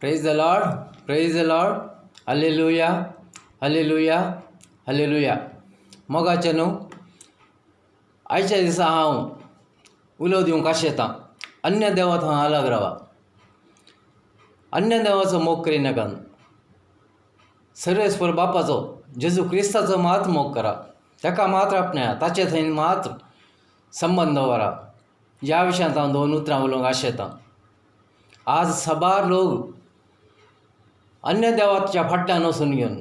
Praise the Lord, praise the Lord, hallelujah, hallelujah, hallelujah. मोगाचें न्हू आयच्या दिसा हांव उलो दिवंक आशेतां अन्य देवात हांव अलग रावा. अन्य देवाचो मोग करिनाकात, सर्वेस्पर बापाचो जेजू क्रिस्ताचो मात मोग करा, ताका मात्र आपणाया, ताचे थंय मात्र संबंद दवरा. ह्या विशयांत हांव दोन उतरां उलोवंक आशेतां. आज साबार लोक अन्य देवाच्या फाटल्यान वचून घेवन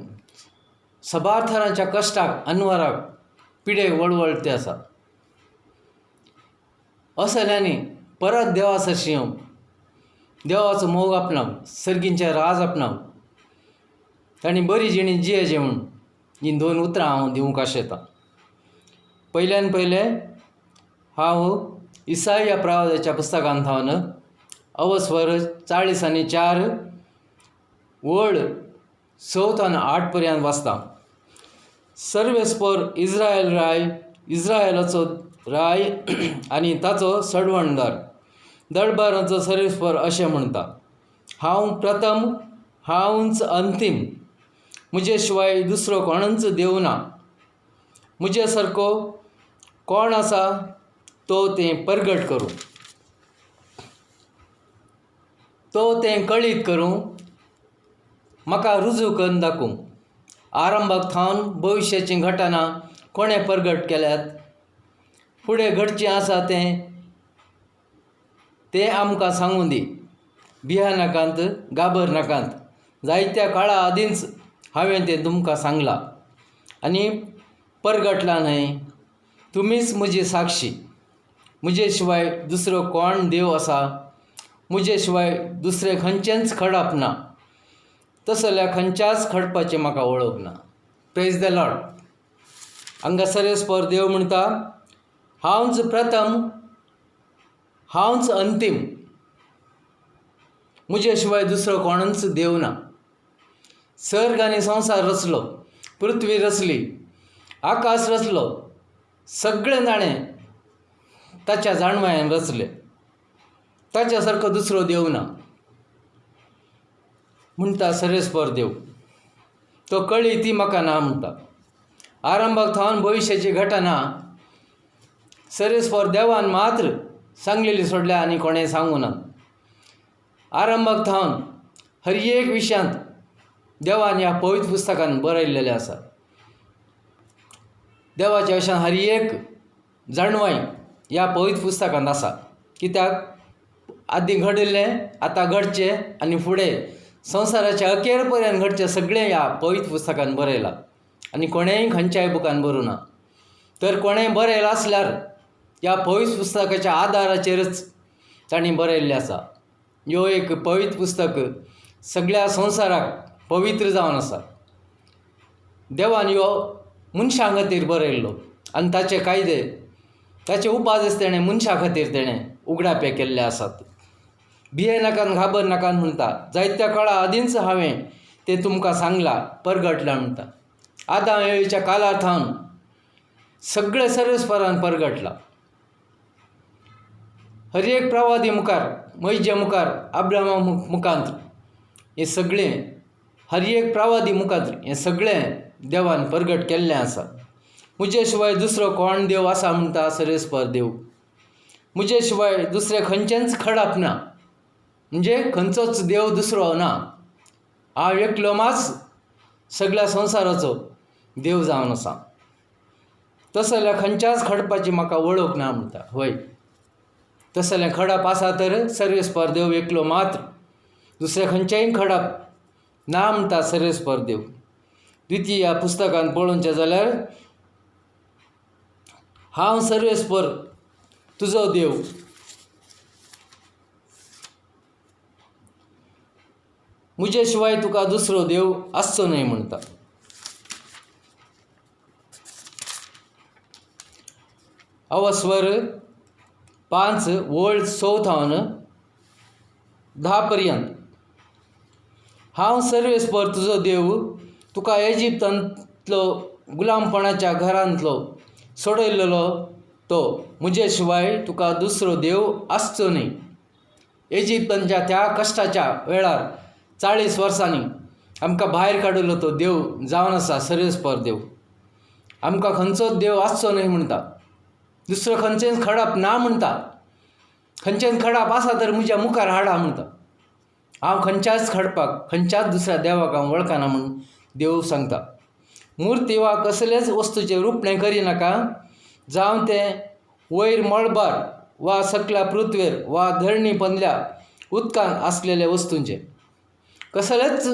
साबार थरांच्या कश्टाक, अनवराक, पिडेक वळवळते आसा. असल्यांनी परत देवा सरशीं येवन देवाचो मोग आपणावन, सर्गींचें राज आपणावन तांणी बरी जिणी जियेची म्हूण हीं दोन उतरां हांव दिवंक आशेतां. पयल्यान पयलें हांव इसाय ह्या प्रवादाच्या पुस्तकांत थावन अवस्वर 40 आनी 4 वळ 6 आनी 8 पर्यंत वाचता. सर्वेस्पर इज्रायल राय, इज्रायलाचो राय आनी ताचो सडवणदार, दळबारांचो सर्वेस्पर अशें म्हणटा, हांव प्रथम, हांवच अंतीम, म्हजे शिवाय दुसरो कोणूच देव ना. म्हजे सारको कोण आसा तो तें परगट करूं, तो तें कळीत करूं, म्हाका रुजू करून दाखोवं. आरंभाक थावन भविश्याची घटना कोणें परगट केल्यात, फुडें घडचें आसा तें तें आमकां सांगूं दी. भिया नाकात, गाबर नाकात, जायत्या काळा आदींच हांवें तें तुमकां सांगलां आनी परगटलां न्हय. तुमीच म्हजी साक्षी. म्हजे शिवाय दुसरो कोण देव आसा? म्हजे शिवाय दुसरें खंयचेंच खडप ना, तसल्या खंयच्याच खडपाचें म्हाका वळख ना. Praise the Lord. हांगा सर्वेस्पर देव म्हणटा, हांवच प्रथम, हांवच अंतीम, म्हजे शिवाय दुसरो कोणूच देव ना. सर्ग आनी संवसार रचलो, पृथ्वी रचली, आकाश रचलो, सगळें जाणें ताच्या जाणवायेन रचलें. ताच्या सारको दुसरो देव ना म्हणटा सर्वेस्पर देव. तो कळी ती म्हाका ना म्हणटा. आरंभाक थावन भविश्याची घटना सर्वेस्पर देवान मात्र सांगलेली सोडल्या आनी कोणें सांगूं ना. आरंभाक थावन हर एक विशयांत देवान ह्या पवित्र पुस्तकान बरयल्लेलें आसा. देवाच्या विशयान हर एक जाणवाय ह्या पवित्र पुस्तकांत आसा. कित्याक आदीं घडिल्लें, आतां घडचें आनी फुडें संवसाराच्या अखेर पर्यंत घडचें सगळें ह्या पवित्र पुस्तकान बरयलां आनी कोणेंय खंयच्याय बुकान बरोवं ना. तर कोणेंय बरयलां आसल्यार ह्या पवित्र पुस्तकाच्या आदाराचेरच तांणी बरयल्लें आसा. ह्यो एक पवित्र पुस्तक सगळ्या संवसाराक पवित्र जावन आसा. देवान ह्यो मनशां खातीर बरयल्लो आनी ताचे कायदे, ताचे उपास तेणें मनशां खातीर तेणें उगडापे केल्ले आसात. भिये नाकात, घाबर नाकात म्हणटा. जायत्या काळा आदींच हांवें तें तुमकां सांगलां, परगटलां म्हणटा. आदां वेळच्या काळार थावन सगळें सर्वेस्परान परगटलां. हर एक प्रवादी मुखार, मोयजे मुखार, अब्रामा मुखांत हें सगळें, हर एक प्रवादी मुखार हें सगळें देवान परगट केल्लें आसा. म्हजे शिवाय दुसरो कोण देव आसा म्हणटा सर्वेस्पर देव. म्हजे शिवाय दुसरें खंयचेंच खडप ना, म्हणजे खंयचोच देव दुसरो ना. हांव एकलो माच सगळ्या संवसाराचो देव जावन आसा. तसो जाल्यार खंयच्याच खडपाची म्हाका वळख ना म्हणटा. हय, तसो जाल्यार खडप आसा तर सर्वेस्पर देव एकलो मात्र, दुसरें खंयचेंय खडप ना म्हणटा सर्वेस्पर देव. द्वितीय पुस्तकांत पळोवचें जाल्यार, हांव सर्वेस्पर तुजो देव, म्हजे शिवाय तुका दुसरो देव आसचो न्हय म्हणटा. अवस्वर 5 वळ 6 थावन 10 पर्यंत, हांव सर्वेस्पर तुजो देव, तुका इजिप्तांतलो गुलामपणाच्या घरांतलो सोडयलेलो तो, म्हजे शिवाय तुका दुसरो देव आसचो न्हय. इजिप्तांच्या त्या कश्टाच्या वेळार 40 वर्सांनी आमकां भायर काडिल्लो तो देव जावन आसा सर्वेस्पर देव. आमकां खंयचोच देव आसचो न्हय म्हणटा, दुसरो खंयचेंच खडप ना म्हणटा, खंयचेंच खडप आसा तर म्हज्या मुखार हाडा म्हणटा. हांव खंयच्याच खडपाक, खंयच्याच दुसऱ्या देवाक हांव वळखना म्हूण देव सांगता. मुर्ती वा कसलेच वस्तूचें रुपणें करिनाका, जावं तें वयर मळबार वा सकल्या पृथ्वेर वा धरणी पंदल्या उदकांत आसलेल्या वस्तूंचें. कसलेच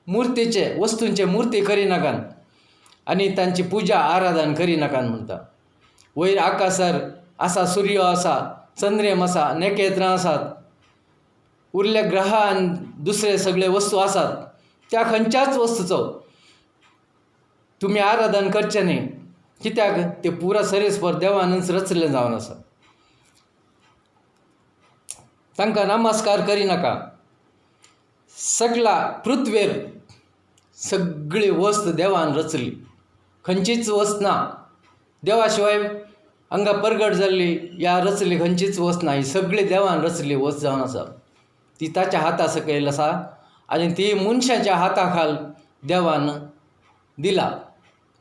मुर्तीचे वस्तूंचे मुर्ती करिनाकात आनी तांची पुजा आराधन करिनाकात म्हणटा. वयर आकाशार आसा सुर्य आसा, चंद्रेम आसा, नखेत्रां आसात, उरले ग्रह आनी दुसरे सगळे वस्तू आसात, त्या खंयच्याच वस्तूचो तुमी आराधन करचें न्हय, कित्याक ते पुरा सर्वेस्पर देवानूच रचलें जावन आसा. तांकां नमस्कार करिनाका. सगळ्या पृथ्वेर सगळी वस्त देवान रचली, खंयचीच वस्त ना देवा शिवाय हांगा परगट जाल्ली ह्या रचली खंयचीच वस्त ना. ही सगळी देवान रचली वस्त जावन आसा, ती ताच्या हाता सकयल आसा आनी ती मनशाच्या हाता खाल देवान दिला.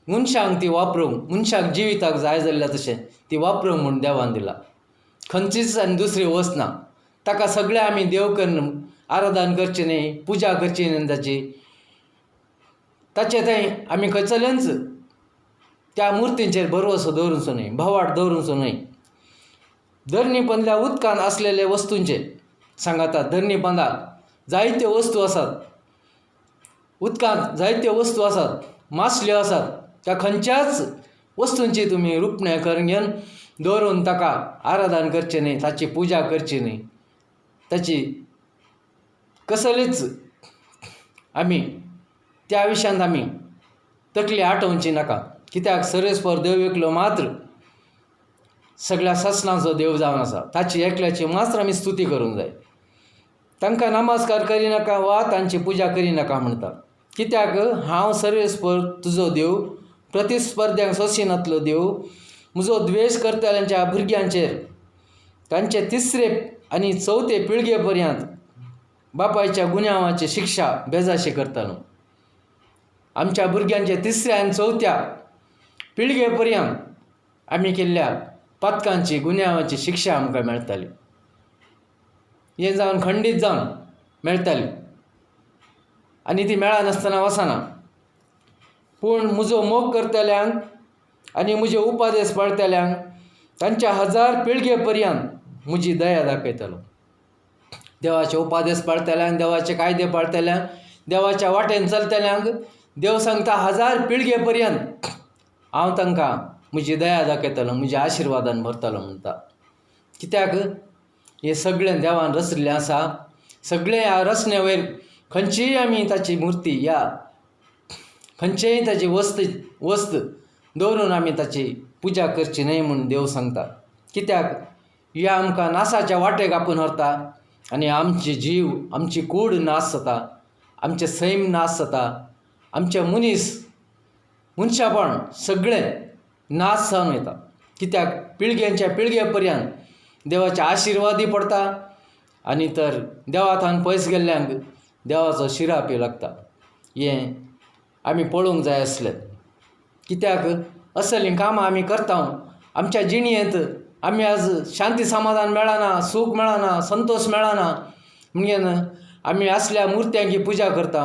मनशांक ती वापरूंक, मनशाक जिविताक जाय जाल्ल्या तशें ती वापरूंक म्हूण देवान दिला. खंयचीच आनी दुसरी वस्त ना. ताका सगळें आमी देव करून आराधन करचें न्हय, पुजा करची न्हय ताची. ताचे थंय आमी खंयसरल्यानच त्या मुर्तींचेर भरवंसो दवरूचो न्हय, भवाट दवरूचो न्हय. धरणी पंदल्या उदकांत आसलेले वस्तूंचे सांगाता, धरणी पंदा जायत्यो वस्तू आसात, उदकांत जायत्यो वस्तू आसात, मासल्यो आसात, त्या खंयच्याच वस्तूंची तुमी रुपणें करून घेवन दवरून ताका आराधन करचें न्हय, ताची पुजा करची न्हय, ताची कसलीच आमी त्या विशयांत आमी तकली आटोवची नाका. कित्याक सर्वेस्पर देव एकलो मात्र सगळ्या ससनाचो देव जावन आसा, ताची एकल्याची मात्र आमी स्तुती करूंक जाय. तांकां नमस्कार करिनाका वा तांची पुजा करिनाका म्हणटा. कित्याक हांव सर्वेस्पर तुजो देव, प्रतिस्पर्ध्यांक सोंसिनातलो देव, म्हजो द्वेश करतल्यांच्या भुरग्यांचेर तांचे तिसरे आनी चवथे पिळगे पर्यंत बापायच्या गुन्यांवाची शिक्षा बेजाशी करतालो. आमच्या भुरग्यांचे तिसऱ्या आनी चवथ्या पिळगे पर्यंत आमी केल्ल्या पातकांची गुन्यांवाची शिक्षा आमकां मेळटाली, हें जावन खंडीत जावन मेळटाली आनी ती मेळनासतना वचना. पूण म्हजो मोग करतल्यांक आनी म्हजे उपादेस पाळटल्यांक तांच्या 1000 पिळगे पर्यंत म्हजी दया दाखयतलो. देवाचे उपादेस पाळटल्यांक, देवाचे कायदे पाळटल्यांक, देवाच्या वाटेन चलतल्यांक देव सांगता 1000 पिळगे पर्यंत हांव तांकां म्हजी दया दाखयतलो, म्हज्या आशिर्वादान भरतलो म्हणटा. कित्याक हें सगळें देवान रचलें आसा, सगळें ह्या रचणे वयर खंयचीय आमी ताची मुर्ती ह्या खंयचेय ताची वस्त वस्त दवरून आमी ताची पुजा करची न्हय म्हूण देव सांगता. कित्याक ह्या आमकां नासाच्या वाटेक आपून व्हरता आनी आमची जीव, आमची कूड नाश जाता, आमचें सैम नाश जाता, आमचें मनीस मनशापण सगळें नाश जावन वयता. कित्याक पिळग्यांच्या पिळगे पर्यंत देवाचे आशिर्वादय पडटा आनी तर देवा थावन पयस गेल्ल्यांक देवाचो शिरापी लागता. हें आमी पळोवंक जाय आसलें. कित्याक असलीं कामां आमी करता आमच्या जिणेंत आमी आज शांती समाधान मेळना, सूख मेळना, संतोश मेळना म्हणून आमी असल्या मुर्त्यांची पुजा करता,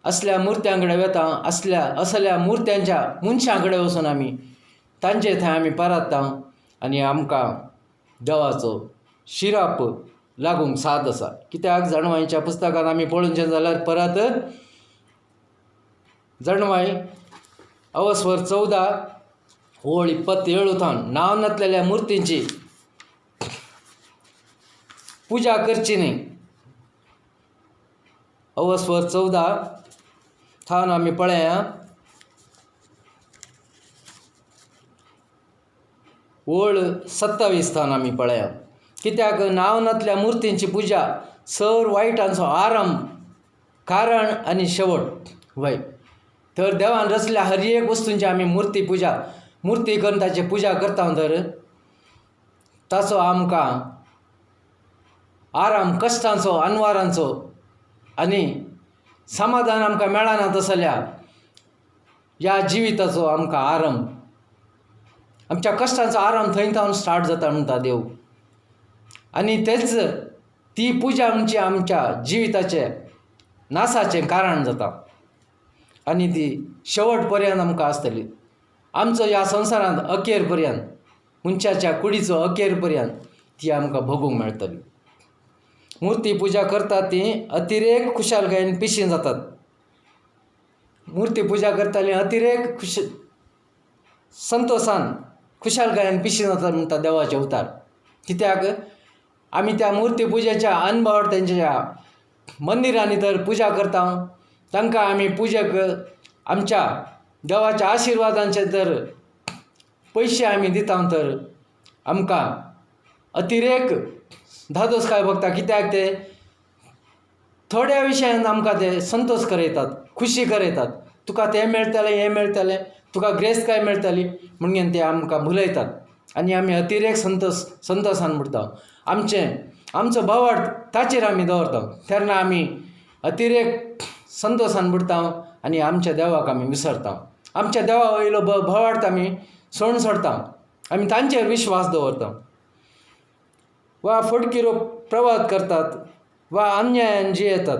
असल्या मुर्त्यां कडेन वता, असल्या असल्या मुर्त्यांच्या मनशां कडेन वचून आमी तांचे थंय आमी परतता आनी आमकां देवाचो शिराप लागूंक साद आसा. कित्याक जाणवायच्या पुस्तकांत आमी पळोवचें जाल्यार परत जाणवाय अवस्वर 14 ओळ 27 थावन नांव नासलेल्या मुर्तींची पुजा करची न्हय. अवस्वर 14 थावन आमी पळया ओळ 27 थावन आमी पळया. कित्याक नांव नासल्या मुर्तींची पुजा सर वायटांचो आरंभ, कारण आनी शेवट. वय तर देवान रचल्या हर एक वस्तूंची आमी मुर्ती पुजा, मुर्ती करून ताची पुजा करता तर ताचो आमकां आराम, कश्टांचो, अनवारांचो आनी समाधान आमकां मेळना तसल्या ह्या जिविताचो आमकां आरंभ, आमच्या कश्टांचो आरंभ थंय थावन स्टार्ट जाता म्हणटा देव. आनी तेच ती पुजा आमची आमच्या जिविताचें नासाचें कारण जाता आनी ती शेवट पर्यंत आमकां आसतली. आमचो ह्या संवसारांत अखेर पर्यंत, मनशाच्या कुडीचो अखेर पर्यंत ती आमकां भोगूंक मेळटली. मुर्ती पुजा करतात ती अतिरेक खुशालकायेन पिशीं जातात. मुर्ती पुजा करताली अतिरेक खुश संतोसान खुशालकायेन पिशीं जातात म्हणटा देवाचें उतार. कित्याक आमी त्या मुर्ती पुजेच्या अनभावर तेंच्या मंदिरांनी तर पुजा करता, तांकां आमी पुजेक आमच्या देवाच्या आशिर्वादांचे जर पयशे आमी दिता तर आमकां अतिरेक धादोसकाय भोगता. कित्याक ते थोड्या विशयान आमकां ते संतोश करयतात, खुशी करयतात. तुका तें मेळटलें, हें मेळटलें, तुका ग्रेस्तकाय मेळटली म्हणून ते आमकां भुलयतात आनी आमी अतिरेक संतोसान उरता. आमचें आमचो भावार्थ ताचेर आमी दवरता तेन्ना आमी अतिरेक संतोसान बुडटा आनी आमच्या देवाक आमी विसरता. आमच्या देवा वयलो भावार्थ आमी सोडून सोडता, आमी तांचेर विश्वास दवरता. वा फटकिरो प्रवाद करतात वा अन्यायान जियेतात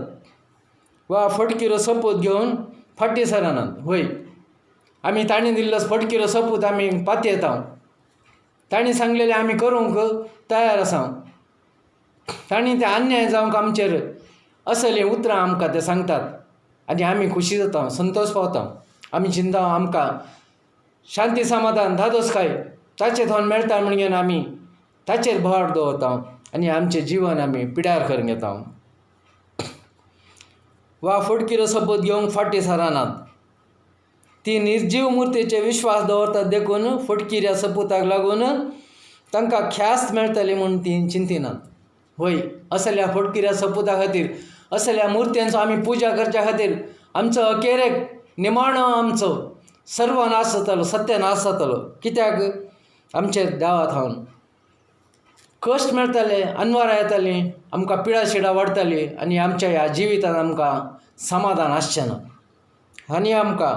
वा फटकिरो सोपूत घेवन फाटीं सरनात. वय आमी तांणी दिल्लो फटकिरो सोपूत आमी पातयेता, तांणी सांगलेलें आमी करूंक तयार आसा. तांणी ते अन्याय जावंक आमचेर असलीं उतरां आमकां ते सांगतात आनी आमी खुशी जाता, संतोश पावता. आमी चिंता आमकां शांती समाधान धादोसकाय ताचे थोन मेळटा म्हणून आमी ताचेर भर दवरता आनी आमचें जिवन आमी पिड्यार करून घेता. वा फटकिरो सोपूत घेवंक फाटीं सरनात. ती निर्जीव मुर्तीचेर विश्वास दवरतात देखून फटकिऱ्या सपुताक लागून तांकां ख्यास्त मेळटली म्हूण ती चिंतिनात. वय असल्या फटकिऱ्या सपुता खातीर, असल्या मुर्त्यांचो आमी पुजा करच्या खातीर आमचो अखेरेक निमाणो आमचो सर्वनाश जातलो, सत्यनाश जातलो. कित्याक आमचे देवा थावन कश्ट मेळटाले, अनवारां येतालीं, आमकां पिडा शिडा वाडटाली आनी आमच्या ह्या जिवितान आमकां समाधान आसचें ना आनी आमकां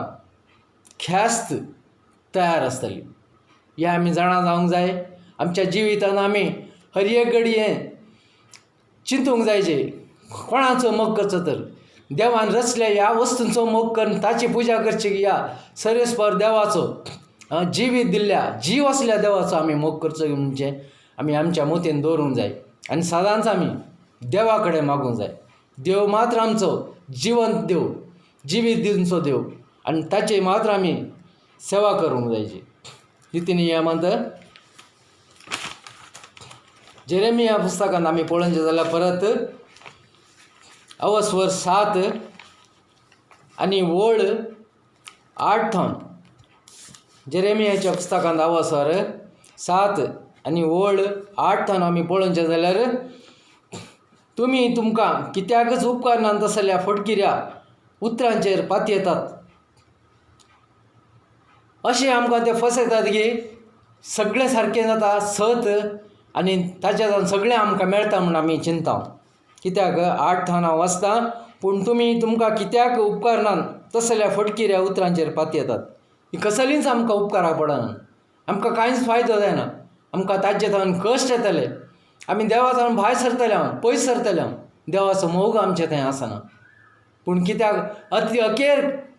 ख्यास्त तयार आसतली. हें आमी जाणा जावंक जाय. आमच्या जिवितान आमी हर एक घडये चिंतूंक जाय जे कोणाचो मोग करचो तर देवान रचल्या ह्या वस्तूंचो मोग करून ताची पुजा करची ह्या सर्वेस्पर देवाचो जिवीत दिल्ल्या जीव आसल्या देवाचो आमी मोग करचो म्हणजे आमी आमच्या मोतीन दवरूंक जाय आनी सदांच आमी देवा कडेन मागूंक जाय. देव मात्र आमचो जिवंत देव, जिवीत दिवचो देव आनी ताची मात्र आमी सेवा करूंक जायची. निती नियमांत जेरेमिया पुस्तकांत आमी पळोवचें जाल्यार परत अवस्वर 7 आनी वळ 8 थावन जेरेमियाच्या पुस्तकांत अवस्वर 7 आनी वळ 8 थावन आमी पळोवचें जाल्यार तुमी तुमकां कित्याकच उपकारना तसल्या फटकिऱ्या उतरांचेर पातयेतात. अशें आमकां ते फसयतात की सगळें सारकें जाता सत आनी ताच्या जावन सगळें आमकां मेळटा म्हूण आमी चिंता. कित्याक 8 थावन हांव वाचतां, पूण तुमी तुमकां कित्याक उपकारना तसल्या फटकिऱ्या उतरांचेर पातयेतात. ही कसलीच आमकां उपकाराक पडना, आमकां कांयच फायदो जायना, आमकां ताचे थावन कश्ट येतले, आमी देवा थावन भायर सरतले, हांव पयस सरतले, हांव देवाचो मोग आमचे थंय आसना. पूण कित्याक अति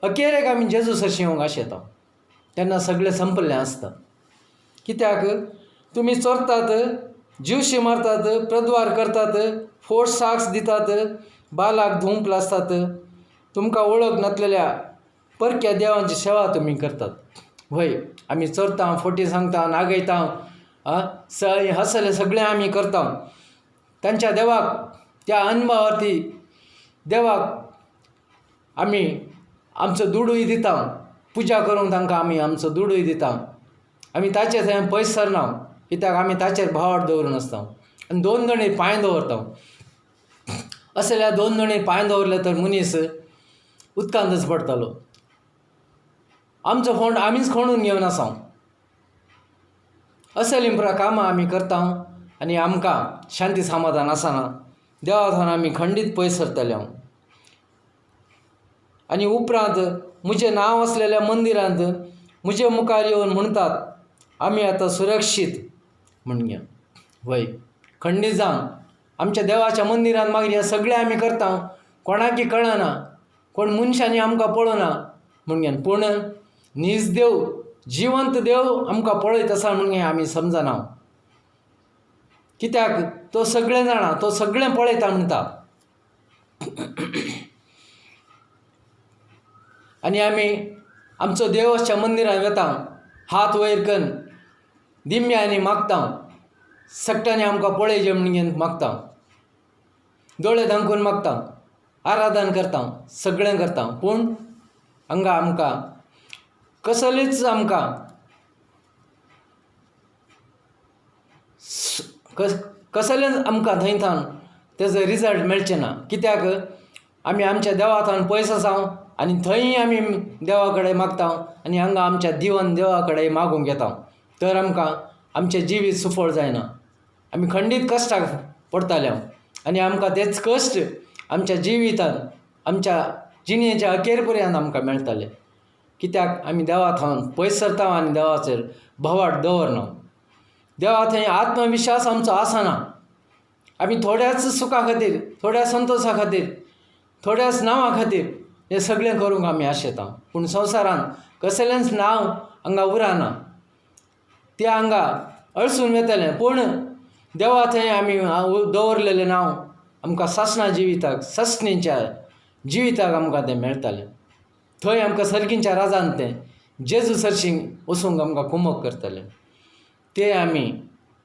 अखेरेक आमी जेजू सरशीं येवंक आशेता तेन्ना सगळें संपल्लें आसता. कित्याक तुमी चोरतात, जिवशी मारतात, प्रद्वार करतात, फोट साक्स दितात, बालाक धुवंक लासतात, तुमकां वळख नासलेल्या परक्या देवांची सेवा तुमी करतात. वय आमी चोरता, फोटी सांगता, नागयता, हसले सगळें आमी करता. तांच्या देवाक त्या अनभावार्थी देवाक आमी आमचो दुडूय दिता, पुजा करूंक तांकां आमी आमचो दुडूय दिता. आमी ताचे थंय पयस सरना कित्याक आमी ताचेर भावार्थ दवरून आसता आनी दोन दोणी पांय दवरता. असल्या दोन दोणी पांय दवरले तर मनीस उदकांतच पडटलो. आमचो फोंड आमीच खणून घेवन आसा. असलीं पुरा कामां आमी करता आनी आमकां शांती समाधान आसना. देवा थावन आमी खंडीत पयस सरतले. हांव आनी उपरांत म्हजें नांव आसलेल्या मंदिरांत म्हजे मुखार येवन म्हणटात आमी आतां सुरक्षीत म्हणया. वय खंडीत जावन आमच्या देवाच्या मंदिरांत मागीर हें सगळें आमी करता, कोणाकी कळना, कोण मनशांनी आमकां पळोवना म्हणून, पूण नीज देव जिवंत देव आमकां पळयत आसा म्हणून आमी समजना. कित्याक तो सगळें जाणा, तो सगळें पळयता म्हणटा. आनी आमी आमचो देव आसच्या मंदिरांत वता, हात वयर करून दिम्यांनी मागता, सगळ्यांनी आमकां पळयचें म्हणून मागता, दोळे धांकून मागता, आराधन करता, सगळें करता. पूण हांगा आमकां कसलीच आमकां कसलेंच आमकां थंय थावन तेजो रिजल्ट मेळचें ना. कित्याक आमी आमच्या देवा थावन पयस आसा आनी थंय आमी देवा कडेन मागता आनी हांगा आमच्या दिवन देवा कडेन मागूंक येता, तर आमकां आमचें जिवीत सुफळ जायना. आमी खंडीत कश्टाक पडटाले आनी आमकां तेच कश्ट आमच्या जिवितांत आमच्या जिणेच्या अखेर पर्यंत आमकां मेळटाले. कित्याक आमी देवा थावन पयस सरता आनी देवाचेर भवाट दवरना. देवा थंय आत्मविश्वास आमचो आसना. आमी थोड्याच सुखा खातीर, थोड्या संतोशा खातीर, थोड्याच नांवा खातीर हें सगळें करूंक आमी आशेता. पूण संवसारांत कसलेंच नांव हांगा उरना, तें हांगा अळसून वतलें. पूण देवा थंय आमी दवरलेलें नांव आमकां सासणा जिविताक, सासणीच्या जिविताक आमकां तें मेळटालें. थंय आमकां सर्गींच्या राजान तें जेजू सरशीं वचूंक आमकां कुमक करतलें. तें आमी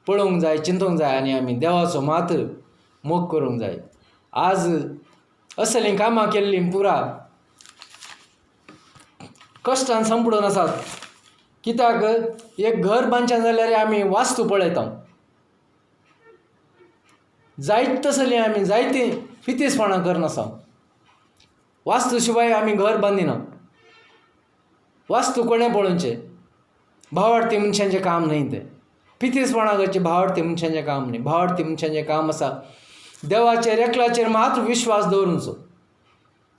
पळोवंक जाय, चिंतूंक जाय आनी आमी देवाचो मात मोग करूंक जाय. आज असलीं कामां केल्लीं पुरा कश्टान संपडून आसात. कित्याक एक घर बांदचें जाल्यार आमी वास्तू पळयता, जायत तसलीं आमी जायतीं फितीसपणां करून आसा. वास्तू शिवाय आमी घर बांदिना. वास्तू कोणें पळोवचें? भावार्थी मनशांचें काम न्हय तें. फितीसपणां करचें भावार्थी मनशांचें काम न्हय. भावार्थी मनशांचें काम आसा देवाचेर एकल्याचेर मात्र विश्वास दवरूचो.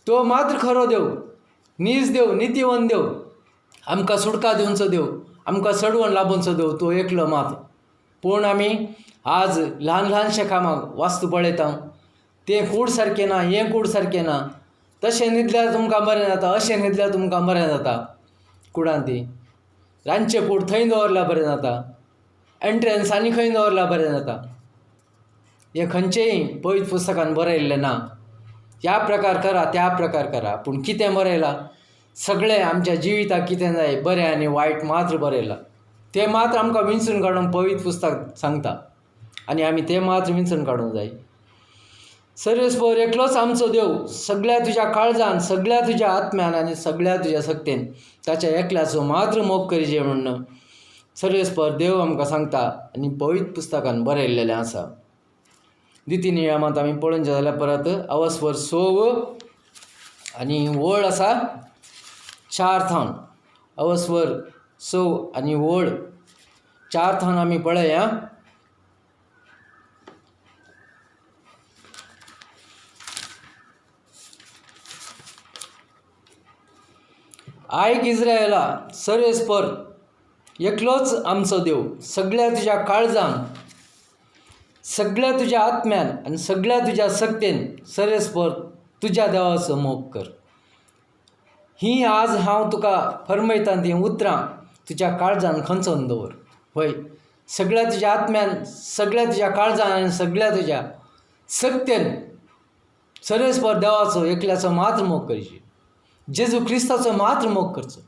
तो मात्र खरो देव, नीज देव, नितीवन देव, आमकां सुटका दिवचो देव, आमकां सडवण लाबोवचो देव, तो एकलो मात. पूण आमी आज ल्हान ल्हानशा कामाक वास्तू पळयता, तें कूड सारकें ना, हें कूड सारकें ना, तशें न्हिदल्यार तुमकां बरें जाता, अशें न्हिदल्यार तुमकां बरें जाता. कुडान ती रांदचें कूड थंय दवरल्यार बरें जाता, एन्ट्रन्स आनी खंय दवरल्यार बरें जाता. हें खंयचेंय पवित्र पुस्तकान बरयल्लें ना. ह्या प्रकार करा, त्या प्रकार करा, पूण कितें बरयलां? सगळें आमच्या जिविताक कितें जाय बरें आनी वायट मात्र बरयलां. तें मात्र आमकां विंचून काडूंक पवित्र पुस्तक सांगता आनी आमी तें मात्र विंचून काडूंक जाय. सर्वेस्पर एकलोच आमचो देव, सगळ्या तुज्या काळजान, सगळ्या तुज्या आत्म्यान आनी सगळ्या तुज्या शक्तेन ताच्या एकल्याचो मात्र मोग करीजे म्हणून सर्वेस्पर देव आमकां सांगता आनी पवित्र पुस्तकान बरयल्लेलें आसा. दिती नियमांत आमी पळोवचें जाल्यार परत अवस्वर 6 आनी वळ आसा 4 थावन. अवस्वर 6 आनी वळ 4 थावन आमी पळया. आयक इस्रायला, सर्वेस्पर एकलोच आमचो देव, सगळ्या तुज्या काळजान, सगळ्या तुज्या आत्म्यान आनी सगळ्या तुज्या शक्तेन सर्वेस्पर तुज्या देवाचो मोग कर. ही आज हांव तुका फर्मयता तीं उतरां तुज्या काळजान खंचोवन दवर. हय, सगळ्या तुज्या आत्म्यान, सगळ्या तुज्या काळजान आनी सगळ्या तुज्या शक्तेन सर्वेस्पर देवाचो एकल्याचो मात्र मोग करची, जेजू क्रिस्ताचो मात्र मोग करचो.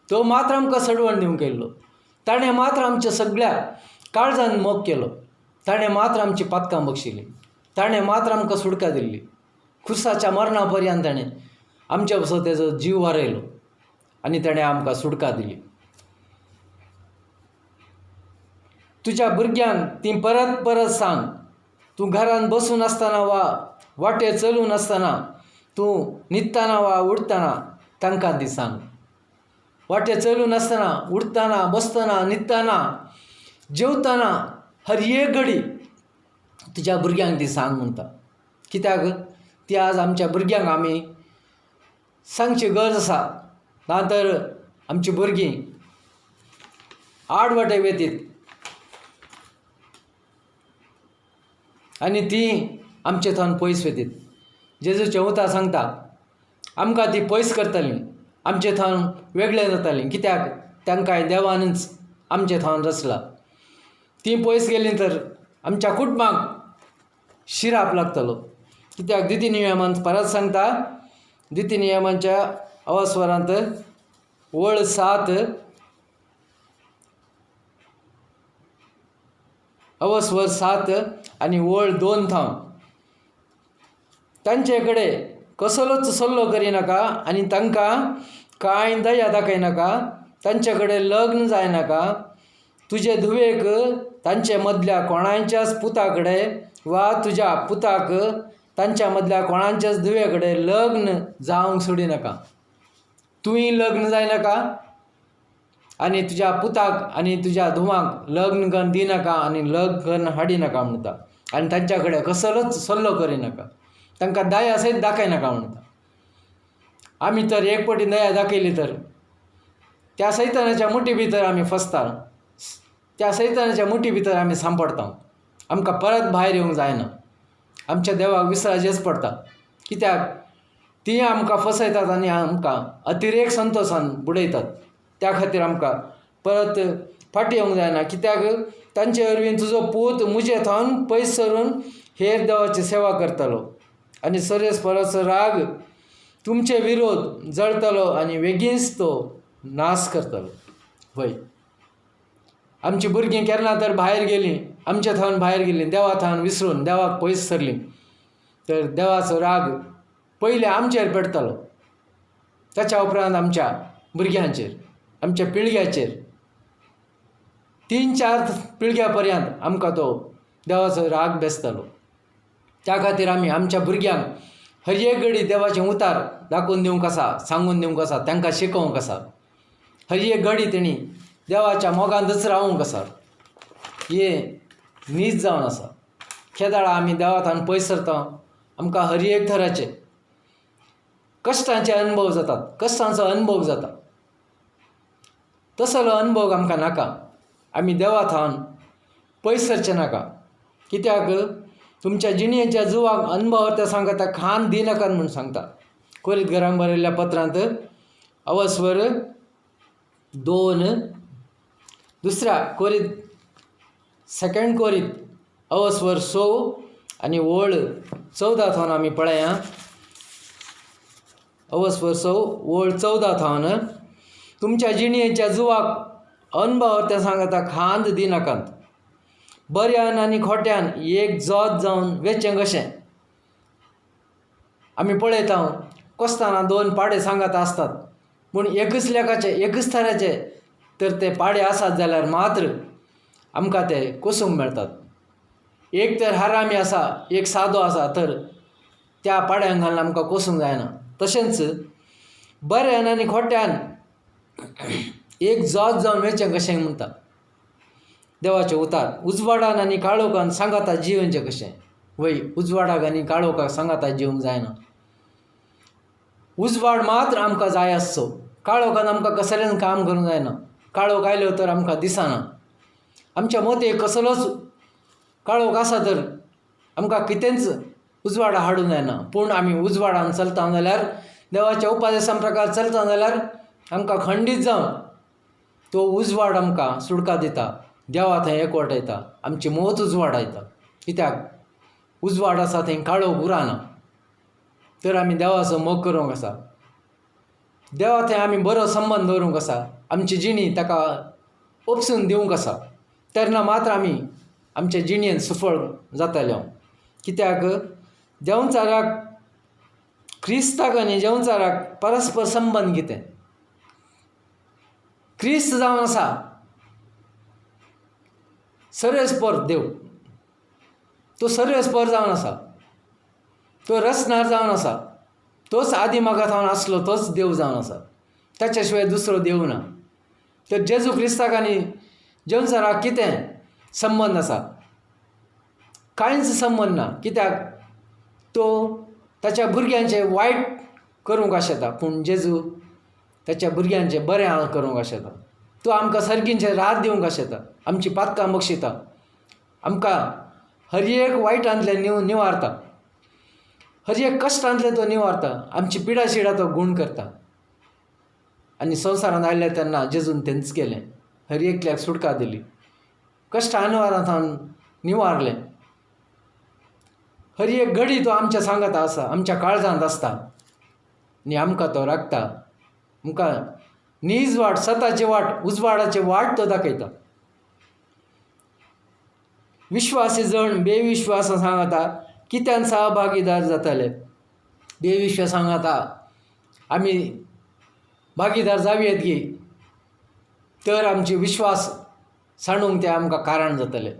तो मात्र आमकां सडवण दिवंक केल्लो, ताणें मात्र आमच्या सगळ्या काळजान मोग केलो, ताणें मात्र आमची पातकां बक्षिली, ताणें मात्र आमकां सुटका दिल्ली. खुर्साच्या मरणा पर्यंत ताणें आमच्या पासून तेजो जीव वारयलो आनी ताणें आमकां सुटका दिली. तुज्या भुरग्यांक ती परत परत सांग. तूं घरान बसून आसतना वा वाटेर चलून आसतना, तूं न्हिदतना वा उठतना तांकां ती सांग. वाटेर चलून आसतना, उठतना, बसतना, न्हिदतना, जेवतना, हर एक घडी तुज्या भुरग्यांक ती सांग म्हणटा. कित्याक ती आज आमच्या भुरग्यांक आमी सांगची गरज आसा, ना तर आमची भुरगीं आड वाटे वेतीत आनी तीं आमचे थंय पयस वेतीत. जेजूचें उतर सांगता आमकां ती पयस करतलीं, आमचे थंय वेगळें जातालीं, कित्याक तांकांय देवानूच आमचे थंय रचला. तीं पयस गेलीं तर आमच्या कुटुंबाक शिराप लागतलो. कित्याक दिती नियमान परत सांगता, दिती नियमांच्या अवस्वरांत वळ 7 अवस्वर 7 आनी वळ 2 थावन तांचे कडेन कसलोच सल्लो करिनाका आनी तांकां कांय दया दाखयनाका, तांचे कडेन लग्न जायनाका. तुजे धुवेक तांचे मदल्या कोणाच्याच पुता कडेन वा तुज्या पुताक तांच्या मदल्या कोणाच्याच धुवे कडेन लग्न जावंक सोडिनाका. तुंय लग्न जायनाका आनी तुज्या पुताक आनी तुज्या धुवांक लग्न करून दिनाका आनी लग्न करून हाडिनाका म्हणटा. आनी तांच्या कडेन कसलोच सल्लो करिनाका, तांकां दया सयत दाखयनाका म्हणटा. आमी तर एक पटी दया दाखयली तर त्या सैतानाच्या मुठी भितर आमी फसता, त्या सैतानाच्या मुठी भितर आमी सांपडटा, आमकां परत भायर येवंक जायना, आमच्या देवाक विसराचेंच पडटा. कित्याक ती आमकां फसयतात आनी आमकां अतिरेक संतोशान बुडयतात. त्या खातीर आमकां परत फाटीं येवंक जायना. कित्याक तांचे वरवीं तुजो पूत मुजे थंय पयस सरून हेर देवाची सेवा करतलो आनी सर्वेस्पराचो राग तुमचे विरोध जळतलो आनी वेगींच तो नाश करतलो. वय आमची भुरगीं केन्ना तर भायर गेलीं, आमच्या थंय भायर गेलीं, देवा थंय विसरून देवाक पयस सरलीं तर देवाचो राग पयलें आमचेर पेटतलो, ताच्या उपरांत आमच्या भुरग्यांचेर, आमच्या पिळग्याचेर, 3-4 पिळग्या पर्यंत आमकां तो देवाचो राग बेसतलो. त्या खातीर आमी आमच्या भुरग्यांक हर एक घडी देवाचें उतार दाखोवन दिवंक आसा, सांगून दिवंक आसा, तांकां शिकोवंक आसा. हर एक घडी तेणी देवाच्या मोगांतच रावूंक आसा, हें नीज जावन आसा. केदाळा आमी देवा थावन पयस सरता, आमकां हर एक थराचे कश्टांचे अनुभव जातात, कश्टांचो अनुभव जाता. तसलो अनुभव आमकां नाका, आमी देवा थावन पयस सरचें नाका. कित्याक तुमच्या जिणेच्या जुवाक अनुभव ते सांगता, खान दिनाकात म्हूण सांगता. कोरीत घरांक बरयल्ल्या पत्रांत अवस्वर 2 दुसऱ्या कोरीत सेकंड कोरीत अवस्वर 6 आनी ओळ 14 थावन आमी पळया. अवस्वर 6 ओळ 14 थावन तुमच्या जिणेच्या जुवाक अनुभव ते सांगता, खांद दिनाकात. बऱ्यान आनी खोट्यान एक जोत जावन वेचें कशें आमी पळयता, कोसताना 2 पाडे सांगात आसतात, पूण एकच लेखाचे एकच थराचे तर ते पाडे आसात जाल्यार मात्र आमकां ते कोसूंक मेळटात. एक तर हरामी आसा, एक सादो आसा, तर त्या पाड्यांक घालून आमकां कोसूंक जायना. तशेंच बऱ्यान आनी खोट्यान एक जोत जावन वेचें कशें म्हणटा देवाचें उतार. उजवाडान आनी काळोखान सांगाता जिवनचें कशें. वय उजवाडाक आनी काळोखाक सांगाता जिवंक जायना. उजवाड मात्र आमकां जाय आसचो, काळोखान आमकां कसलेंच काम करूंक जायना. काळोख आयलो तर आमकां दिसना, आमच्या मोतयेक कसलोच काळोख आसा तर आमकां कितेंच उजवाडा हाडूंक जायना. पूण आमी उजवाडान चलता जाल्यार, देवाच्या उपदेसा प्रकार चलता जाल्यार आमकां खंडीत जावन तो उजवाड आमकां सुटका दिता, देवा थंय एकवटायता, आमची मोत उजवाडायता. कित्याक उजवाड आसा थंय काळोख उरना. तर आमी देवाचो मोग करूंक आसा, देवा थंय आमी बरो संबंद दवरूंक आसा, आमची जिणी ताका ओपसून दिवंक आसा, तेन्ना मात्र आमी आमचे जिणेन सुफळ जातले. कित्याक देंवचाराक क्रिस्ताक आनी देंवचाराक परस्पर संबंद कितें, क्रिस्त जावन आसा सर्वेस्पर देव, तो सर्वेस्पर जावन आसा, तो रचणार जावन आसा, तोच आदी म्हाका जावन आसलो, तोच देव जावन आसा, ताच्या शिवाय दुसरो देव ना. तर जेजू क्रिस्ताक आनी जेवसाराक कितें संबंद आसा? कांयच संबंद ना. कित्याक तो ताच्या भुरग्यांचे वायट करूंक आशेता, पूण जेजू ताच्या भुरग्यांचें बरें करूंक आशेता. तो आमकां सर्गींचें रात दिवंक आशेता, आमची पातकां बक्षिता, आमकां हर एक वायटांतलें निवारता, हर एक कश्टांतलें तो निवारता, आमची पिडा शिडा तो गूण करता. आनी संवसारांत आयले तेन्ना जेजून तेंच केलें, हर एकल्याक सुटका दिली, कश्ट अनवारांत निवारलें. हर एक घडी तो आमच्या सांगाता आसा, आमच्या काळजांत आसता आनी आमकां तो राखता. आमकां नीज वाट, सताची वाट, उजवाडाची वाट तो दाखयता. विश्वासी जण बेविश्वासा सांगता कित्यान सहभागीदार जाताले. बेविश्वास सांगता आमी भागीदार जावयेत की तर आमचे विश्वास सांडूंक ते आमकां कारण जातले.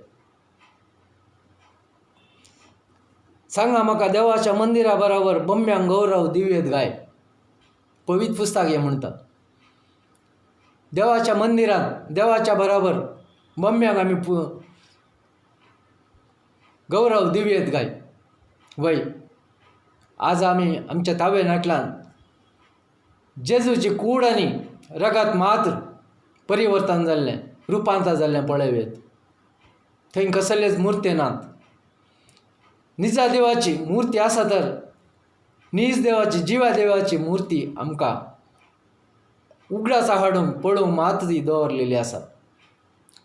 सांगा म्हाका देवाच्या मंदिरा बराबर बम्यांक गौरव दिवयेत गाय. पवित्र पुस्तक हें म्हणटा, देवाच्या मंदिरांत देवाच्या बराबर बम्यांक आमी गौरव दिवयेत गाय. वय आज आमी आमच्या तावे नाटलान जेजूची कूड आनी रगत मात्र परिवर्तन जाल्लें, रुपांतर जाल्लें पळयत. थंय कसलेच मुर्ती नात. निजा देवाची मुर्ती आसा तर नीज देवाची, जिवा देवाची मुर्ती आमकां उगडासा हाडूंक पळोवंक मात ती दवरलेली आसा,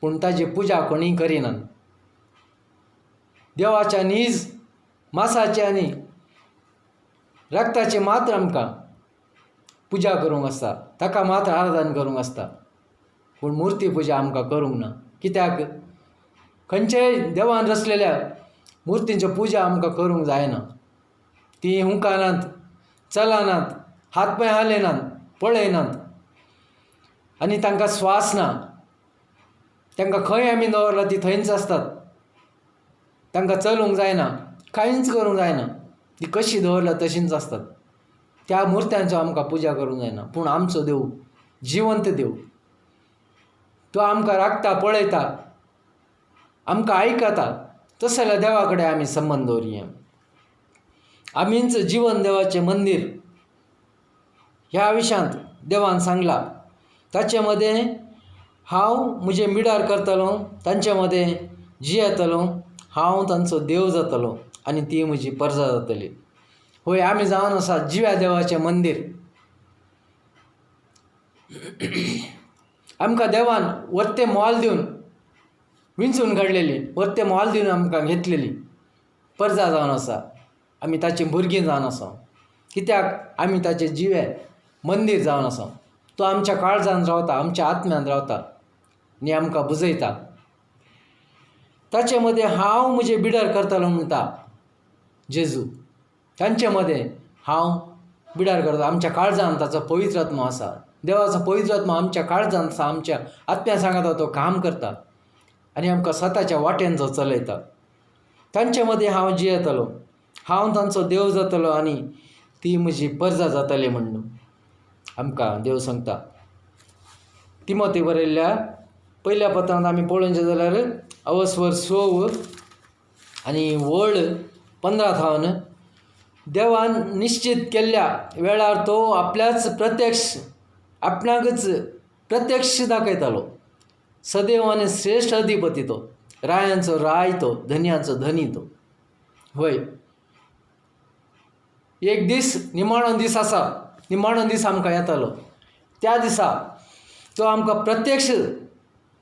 पूण ताजी पुजा कोणीय करिनात. देवाच्या नीज मासाची आनी रक्ताची मात्र आमकां पुजा करूंक आसता, ताका मात्र आराधन करूंक आसता, पूण मुर्ती पुजा आमकां करूंक ना. कित्याक खंयच्याय देवान रचलेल्या मुर्तींच्यो पुजा आमकां करूंक जायना. ती हुंकानात, चलनात, हात पांय हालयनात, पळयनात आनी तांकां स्वास ना. तांकां खंय आमी दवरला ती थंयच आसतात. तांकां चलूंक जायना, कांयच करूंक जायना, ती कशी दवरला तशींच आसतात. त्या मुर्त्यांचो आमकां पुजा करूंक जायना. पूण आमचो देव जिवंत देव, तो आमकां राखता, पळयता, आमकां आयकता. तस जाल्यार देवा कडेन आमी संबंद दवरुया. आमीच जिवन देवाचें मंदीर ह्या विशयांत देवान सांगलां. ताचे मदें हांव म्हजें मिडार करतलो, तांचे मदें जियेतलो, हांव तांचो देव जातलो आनी ती म्हजी परजा जातली. होय आमी जावन आसा जिव्या देवाचें मंदीर. आमकां देवान वत्ते मोल दिवन विंचून काडलेली, वत्ते मोल दिवन आमकां घेतलेली परजा जावन आसा. आमी ताची भुरगीं जावन आसा. कित्याक आमी ताचे जिवे मंदीर जावन आसा. तो आमच्या काळजान रावता, आमच्या आत्म्यान रावता आनी आमकां बुजयता. ताचे मदें हांव म्हजें बिडर करतलो म्हणटा जेजू. तांचे मदें हांव बिडार करता. आमच्या काळजान ताचो पवित्र आत्मो आसा. देवाचो पवित्र आत्मो आमच्या काळजान आसा, आमच्या आत्म्या सांगाता तो काम करता आनी आमकां स्वताच्या वाटेन जो चलयता. तांचे मदें हांव जियेतलो, हांव तांचो देव जातलो आनी ती म्हजी परजा जातली म्हणून आमकां देव सांगता. तिमोती बरयल्ल्या पयल्या पत्रांत आमी पळोवचें जाल्यार अवस्वर 6 आनी वळ 15 थावन देवान निश्चीत केल्ल्या वेळार तो आपल्याच प्रत्यक्ष आपणाकच प्रत्यक्ष दाखयतालो. सदैव आनी श्रेश्ठ अधिपती तो, रायांचो राय तो, धनयांचो धनी तो. वय एक दीस निमाणो दीस आसा, निमाणो दीस आमकां येतालो. त्या दिसा तो आमकां प्रत्यक्ष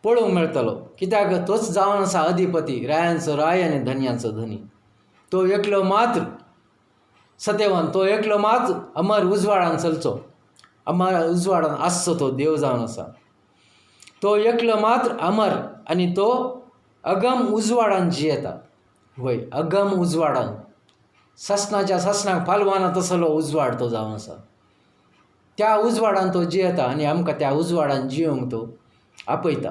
पळोवंक मेळटलो. कित्याक तोच जावन आसा अधिपती, रायांचो राय आनी धनयांचो धनी. तो एकलो मात्र सत्यवान, तो एकलो मात्र अमर उजवाडान चलचो, अमर उजवाडान आसचो तो देव जावन आसा. तो एकलो मात्र अमर आनी तो अगम उजवाडान जियेता. वय अगम उजवाडान, ससनाच्या ससनाक पालवाना तसलो उजवाड तो जावन आसा. त्या उजवाडान तो जियेता आनी आमकां त्या उजवाडान जियोंक तो आपयता.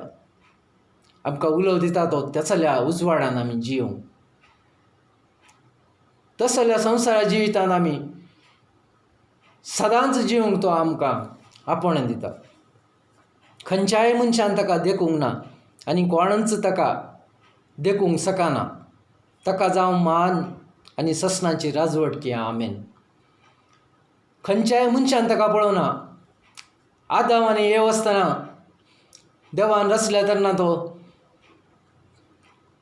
आमकां उलोव दिता तो तसल्या उजवाडान आमी जियोंक. तसल्या संवसारा जिवितान आमी सदांच जिवंक तो आमकां आपोवणें दिता. खंयच्याय मनशान ताका देखूंक ना आनी कोणूच ताका देखूंक शकना. ताका जावं मान आनी ससनाची राजवटकी. आमेन. खंयच्याय मनशान ताका पळोवना. आदाम आनी एव आसतना देवान रचल्या तेन्ना तो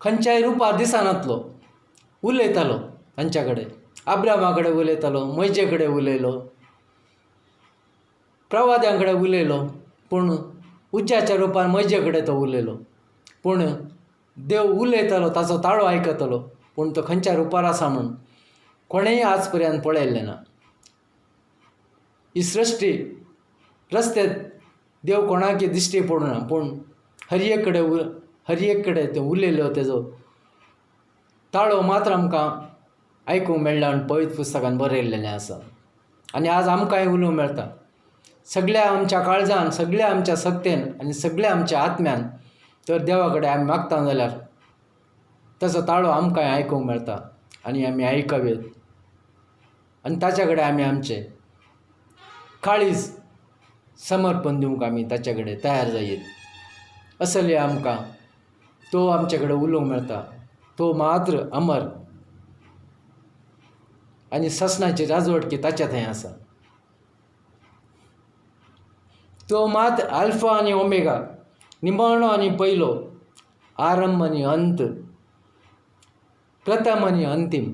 खंयच्याय रुपार दिसनासलो, उलयतालो तांच्या कडेन, आब्रामा कडेन उलयतालो, मोयजे कडेन उलयलो, प्रवाद्यां कडेन उलयलो, पूण उज्याच्या रुपान मोयजे कडेन तो उलयलो. पूण देव उलयतालो, ताचो ताळो आयकतालो, पूण तो खंयच्या रुपार आसा म्हूण कोणेंय आज पर्यंत पळयल्लें ना. ही सृश्टी रस्ते देव कोणाकी दिश्टी पडना, पूण हर एक कडेन हर एक कडेन तो उलयलो, तेजो ताळो मात्र आमकां आयकूंक मेळ्ळा आनी पवित्र पुस्तकान बरयल्लें आसा. आनी आज आमकांय उलोवंक मेळटा. सगळ्या आमच्या काळजान, सगळ्या आमच्या सक्तेन आनी सगळ्या आमच्या आत्म्यान तर देवा कडेन आमी मागता जाल्यार ताचो ताळो आमकांय आयकूंक मेळटा आनी आमी आयकूया आनी ताच्या कडेन आमी आमचें काळीज समर्पण दिवंक आमी ताच्या कडेन तयार जायत. असले आमकां तो आमचे कडेन उलोवंक मेळटा. तो मात्र अमर आनी ससनाची राजवटकी ताच्या थंय आसा. तो मात आल्फा आनी ओमेगा, निमाणो आनी पयलो, आरंभ आनी अंत, प्रथम आनी अंतीम.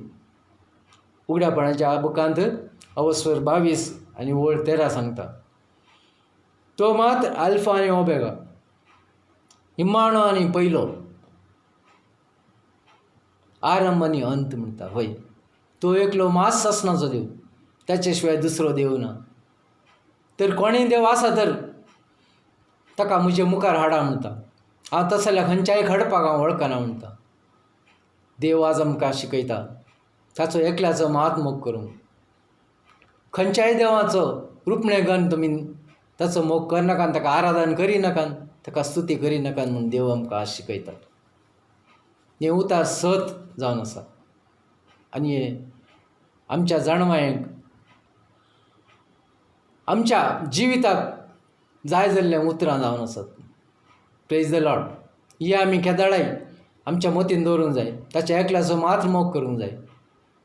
उगड्यापणाच्या बुकांत अवस्वर 22 आनी ओळ 13 सांगता, तो मात आल्फा आनी ओमेगा, निमाणो आनी पयलो, आरंभ आनी अंत म्हणटा. हय, तो एकलो मात सासणाचो देव, ताचे शिवाय दुसरो देव ना. तर कोणूय देव आसा तर ताका म्हजे मुखार हाडा म्हणटा. हांव तसो जाल्यार खंयच्याय खडपाक हांव वळखना म्हणटा. देव आज आमकां शिकयता ताचो एकल्याचो मात मोग करूंक. खंयच्याय देवाचो रुपणें गन तुमी ताचो मोग करनाकात, ताका आराधन करिनाकात, ताका स्तुती करिनाकात म्हूण देव आमकां आज शिकयता. हें उतार सत जावन आसा आनी आमच्या जाणवायेक, आमच्या जिविताक जाय जाल्लें उतरां जावन आसात. Praise the Lord. ही आमी केदाळाय आमच्या मतीन दवरूंक जाय. ताच्या एकल्याचो मात्र मोग करूंक जाय.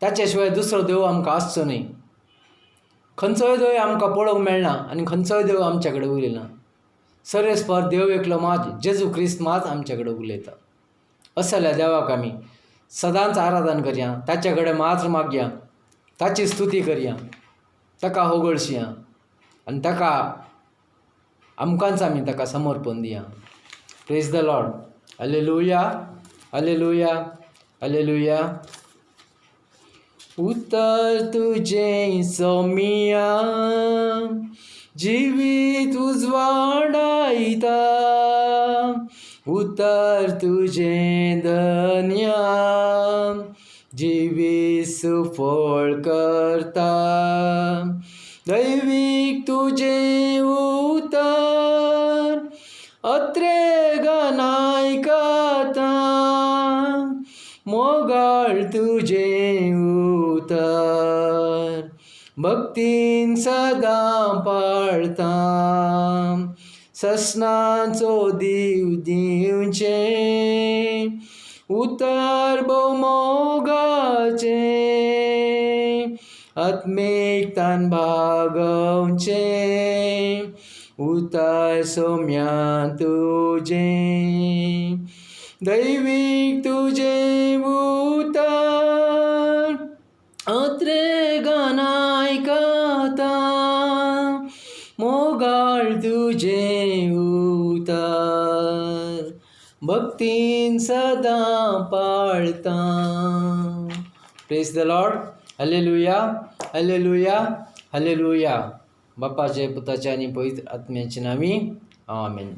ताच्या शिवाय दुसरो देव आमकां आसचो न्हय. खंयचोय देव आमकां पळोवंक मेळना आनी खंयचोय देव आमच्या कडेन उलयना. सर्वेस्पर देव एकलो मात, जेजू क्रिस्त मात आमच्या कडेन उलयता. असल्या देवाक आमी सदांच आराधन करया, ताच्या कडेन मात्र मागया, ताची स्तुती करया, ताका होगळशिया आनी ताका आमकांच आमी ताका समर्पण दिया. Praise the Lord. Hallelujah, hallelujah, hallelujah. उतर तुजें सोमिया जिवीत उजवाडायता, उतर तुजें धन्या जिवीत सुफळ करता, दैवीक तुजें उतर अत्रे गानायकता, मोगाळ तुजें उतर भक्तीन सदां पाळता, ससनाचो दीव दिवचें उतर भोवमोगाचें, आत्मीक तान भागोवचें उतर सोम्या तुजें, दैवीक तुजें उतर अत्रे गानायकता, मोगाळ तुजें उतर भक्तीन सदां पाळता. Praise the Lord. Hallelujah, hallelujah, hallelujah. बापाचे, पुताचे आनी पवित्र आत्म्याचे नांवी आमेन.